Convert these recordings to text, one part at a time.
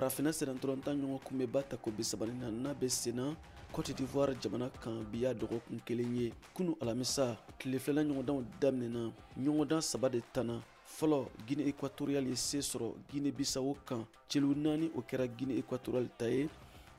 Farafinna sennantolatan ɲɔgɔn kunbɛnba tako 34nan bɛ senna Cote d'Ivoire jamana kan bi y'a dɔgɔkun kelen ye. Kunu alamisa tile filanan ɲɔgɔndanw daminɛna, ɲɔgɔndan 3 de tanna. Fɔlɔ, Guinée équatoriale ye se sɔrɔ Guinée Bissau kan celu 4, o kɛra Guinée équatoriale ta ye,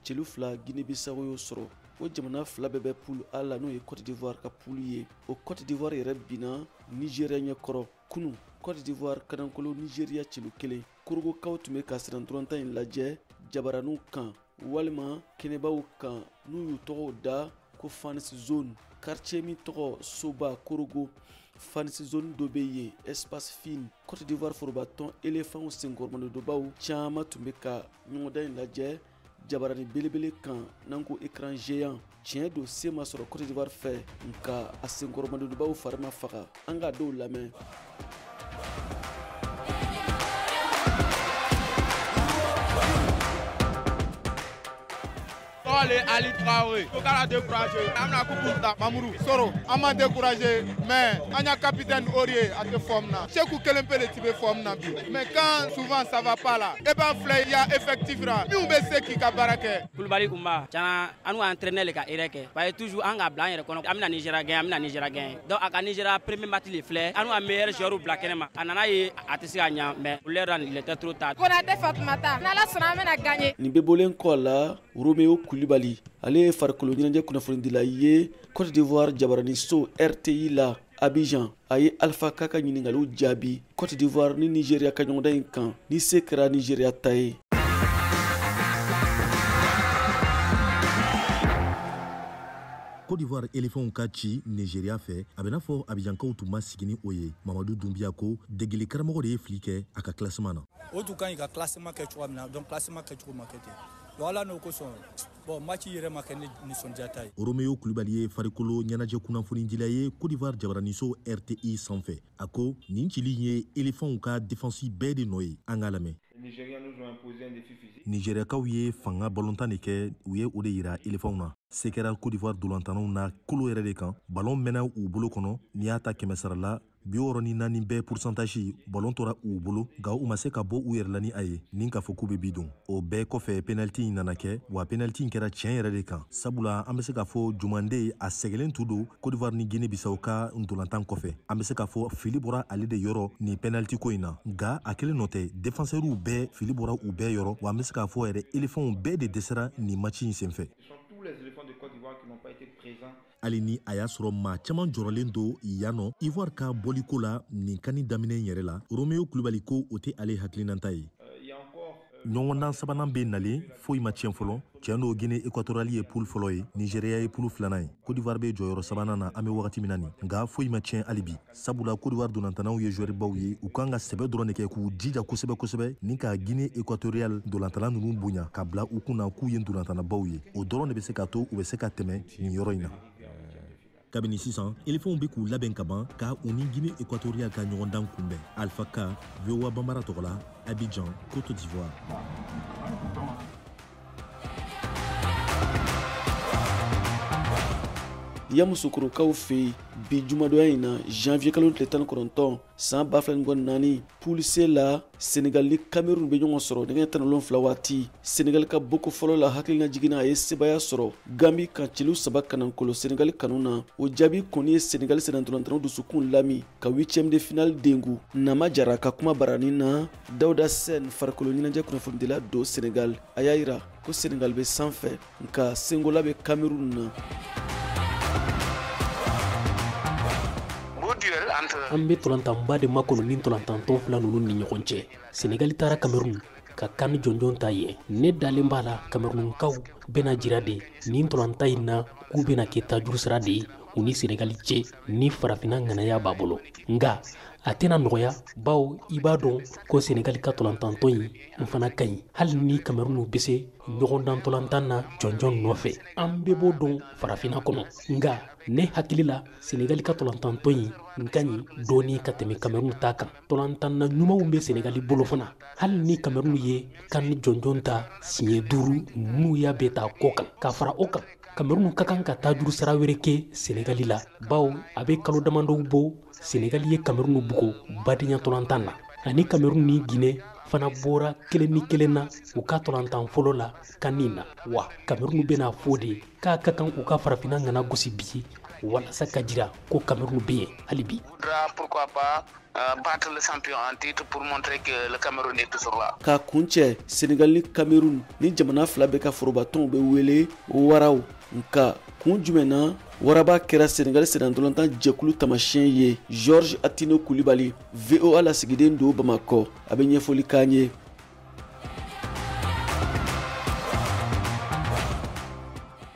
celu 2 Guinée Bissau y'o sɔrɔ. O jamana 2 bɛɛ bɛ poule A la, n'o ye Cote d'Ivoire ka poule ye. O Cote d'Ivoire yɛrɛ binna Nigeria ɲɛkɔrɔ kunu. Cote d'Ivoire kanankolo Nigeria celu 1. Korogokaw tun bɛ ka sennantolatan in lajɛ jabaraniw kan walima kɛnɛbaw kan n'u y'u tɔgɔw da ko fans zone. Quartier min tɔgɔ Soba Korogo, fans zone dɔ bɛ yen, espace fine. Cote d'Ivoire forobatɔn éléphants senkɔrɔmadonbaw caman tun bɛ ka ɲɔgɔndan in lajɛ jabarani belebele kan n'an ko écran géant. Tiɲɛ don, se ma sɔrɔ Cote d'Ivoire fɛ, nka a senkɔrɔmadonbaw fari ma faga. An k'a dɔw lamɛn. Ali Traoré, faut qu'on la décourager. On a coupe ta Mamourou Soro, on m'a découragé, mais on a capitaine Aurier à te forme là. Cheikh Kelempe le type forme là. Mais quand souvent ça va pas là, et ben flé il y a effectif là. Nous on sait qui ka barake. Koulibaly Oumba, tiens, on nous entraîner les gars Irek. Parce toujours on a blanc on a Nigeria gagne, on a Nigeria gagne. Donc à Nigeria premier match les fleurs, on a meilleur joueur au Black Enema. On a eu à Tessiga mais l'air il était trop tard. Konate Fatoumata, n'ala sɔnna an bɛna gagner. Nin bɛ bɔlen kɔ la, Romeo Koulibaly, ale ye farikolo ɲɛnajɛ kunnafonidila ye Cote d'Ivoire jabaraniso RTI la Abidjan. A ye Alpha Ka ka ɲininkaliw jaabi Cote d'Ivoire ni Nigeria ka ɲɔgɔndan in kan, ni se kɛra Nigeria ta ye. Cote d'Ivoire éléphants ka ci Nigeria fɛ, a bɛ n'a fɔ Abidjankaw tun ma sigi ni o ye. Mamadu Dunbiya ko degeli karamɔgɔ de ye fili kɛ a ka classement na. O tun ka ɲi ka classement kɛ cogoya min na, donc classement kɛcogo ma kɛ ten. Donc ala n'o kosɔn, bon match yɛrɛ ma kɛ ni nisɔndiya ta ye. Romeo Koulibaly ye farikolo ɲɛnajɛ kunnafonidila ye Cote d'Ivoire jabaraniso RTI sanfɛ. A ko nin cili ye éléphants ka défense bɛɛ de nɔ ye. An k'a lamɛn. Nigériakaw ye fanga balontan de kɛ, u ye o de yira éléphants na. Se kɛra Cote d'Ivoire dolantannaw na kolo yɛrɛ de kan. Ballon mɛnna u bolo kɔnɔ, n'i y'a ta 100 sara la 64 bɛɛ pourcentage ballon tora u bolo, nka u ma se ka bɔ u yɛrɛ la ni a ye ni k'a fɔ k'u bɛ bi don. O bɛɛ kɔfɛ penalty in nana kɛ, wa penalty in kɛra tiɲɛ yɛrɛ de kan, sabula an bɛ se k'a fɔ Jumande a sɛgɛlen tun don Cote d'Ivoire ni Guinée Bissau ka ntolantan kɔfɛ. An bɛ se k'a fɔ fili bɔra ale de yɔrɔ nin penalty ko in na, nka a kelen nɔ tɛ, défenseurw bɛɛ fili bɔra u bɛɛ yɔrɔ, wa an bɛ se k'a fɔ yɛrɛ éléphants bɛɛ de dɛsɛra nin match in senfɛ. Hali ni a y'a sɔrɔ maa caman jɔrɔlen don yan nɔ Ivoire ka bɔliko la nin kani daminɛ in yɛrɛ la, Romeo Koulibaly ko o tɛ ale hakilinata ye. Ɲɔgɔndan sabanan bɛ nalen, foyi ma tiɲɛ fɔlɔ. Tiɲɛ don, Guinée équatoriale ye poule fɔlɔ ye, Nigeria ye poule filanan ye, Cote d'Ivoire bɛ jɔyɔrɔ sabanan na an bɛ wagati min na nin, nka foyi ma tiɲɛ hali bi, sabula Cote d'Ivoire dolantannaw ye joueur baw ye, u kan ka sɛbɛ dɔrɔn de kɛ k'u jija kosɛbɛ kosɛbɛ ni ka Guinée équatoriale dolantanna ninnu bonya ka bila u kunna k'u ye dolantannabaw ye. O dɔrɔn de bɛ se k'a to u bɛ se ka tɛmɛ nin yɔrɔ in na. Kabini sisan éléphants bɛ k'u labɛn ka ban ka u ni Guinée équatoriale ka ɲɔgɔndan kunbɛn. Alpha Ka, VOA Bambara tɔgɔ la, Abidjan, Côte d'Ivoire. Yamoussoukrokaw fɛ yen bi jumadonya in na, janvier kalo tile 19 san 2024, poule C la, Senegal ni Cameroun bɛ ɲɔgɔn sɔrɔ nɛgɛ 17 waati. Senegal ka boko fɔlɔ la hakilina jiginna, a ye sebaaya sɔrɔ Gambi kan celu 3 kanankolo Senegal kanu na. O jaabi kɔni ye Senegal sennantolatannaw dusukun lami ka 8e de finale dengu. Nama Jara ka kuma baranin na, Dawuda Sène farikolo ɲɛnajɛ kunnafonidila don Senegal, a y'a yira ko Senegal bɛ sanfɛ nka sengola bɛ Cameroun na. An bɛ tolantanba de makɔnɔ ni tolantantɔn fila ninnu ni ɲɔgɔn cɛ. Senegali taara Cameroun ka kan jɔnjɔn ta yen. Ne dalen b'a la Camerounkaw bɛna jira de nin tolantan in na k'u bɛna kɛ tajuru sira de ye u ni Senegali cɛ ni farafinna ŋanaya b'a bolo. Nka a tɛna nɔgɔya, bawo i b'a dɔn ko Senegali ka tolantantɔn in fana ka ɲi, hali ni Cameroun bɛ se ɲɔgɔndan tolantan na jɔnjɔn nɔfɛ. An bɛɛ b'o dɔn farafinna kɔnɔ. Nka ne hakili la Senegali ka tolantantɔn in ka ɲi dɔɔni ka tɛmɛ Cameroun ta kan. Tolantanna ɲumanw bɛ Senegali bolo fana, hali ni Cameroun ye kan ni jɔnjɔn ta siɲɛ 5 n'u y'a bɛɛ ta kɔ kan. Ka fara o kan, Cameroun ka kan ka tajuru sara wɛrɛ kɛ Senegali la, bawo a bɛ kalo damadɔw bɔ Senegali ye Cameroun bugo badenya tolantan na. Ani Cameroun ni Guinée fana bɔra 1-1 na u ka tɔlantan fɔlɔ la CAN na. Wa Cameroun bɛna fɔ de k'a ka kan u ka farafinna ŋana gosi bi walasa ka jira ko Cameroun bɛ yen hali bi. Pourquoi pas battre le champion en titre pour montrer que le Cameroun est toujours là. K'a kuncɛ, Senegal ni Cameroun ni jamana fila bɛ ka forobatɔnw bɛ wele waraw. Nka kun jumɛn na waraba kɛra Senegal sennantolatan jɛkulu taamasiyɛn ye? Georges Atino Kulibali, VOA lasigiden don Bamakɔ, a bɛ ɲɛfɔli k'an ye.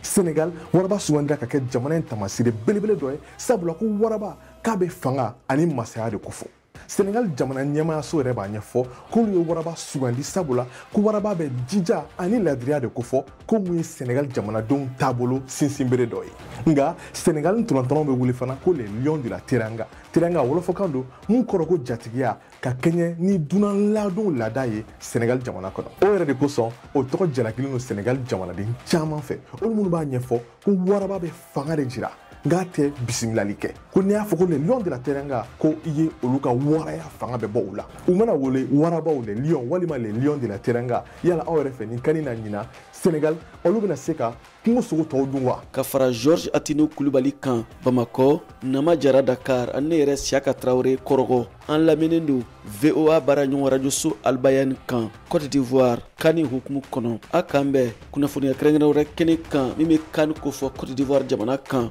Senegal waraba sugandira ka kɛ jamana in taamasere belebele dɔ ye, sabula ko waraba k'a bɛ fanga ani masaya de kofɔ. Senegal jamana ɲɛmaayaso yɛrɛ b'a ɲɛfɔ k'olu ye waraba sugandi sabula ko waraba bɛ jija ani ladiriya de kofɔ, ko mun ye Senegal jamanadenw taabolo sinsinbere dɔ ye. Nka Senegal ntolantɔnw bɛ wele fana ko les lions de la Teranga. Teranga wɔlɔfɔkan don mun kɔrɔ ko jatigiya, ka kɛɲɛ ni dunan ladon laada ye Senegal jamana kɔnɔ. O yɛrɛ de kosɔn o tɔgɔ jalakilen don Senegal jamanaden caman fɛ, olu minnu b'a ɲɛfɔ ko waraba bɛ fanga de jira nka tɛ bisimilali kɛ. Ko n'i y'a fɔ ko les lions de la Teranga, ko i ye olu ka waraya fanga bɛ bɔ u la. U mana wele warabaw les lions walima les lions de la Teranga. Yala aw yɛrɛ fɛ nin CAN na ɲina Senegal olu bɛna se ka kungo sogo tɔw dun wa? Ka fara Georges Atino Kulibali kan Bamakɔ, Nama Jara Dakar, ani ne yɛrɛ Siaka Traoré Kɔrɔgɔ. An lamɛnnen don VOA baara ɲɔgɔn rajoso Albayani kan Côte d'Ivoire CAN hukumu kɔnɔ. A k'an bɛn kunnafoniya kɛrɛnkɛrɛn wɛrɛ kɛnɛ kan min bɛ CAN kofɔ Côte d'Ivoire jamana kan.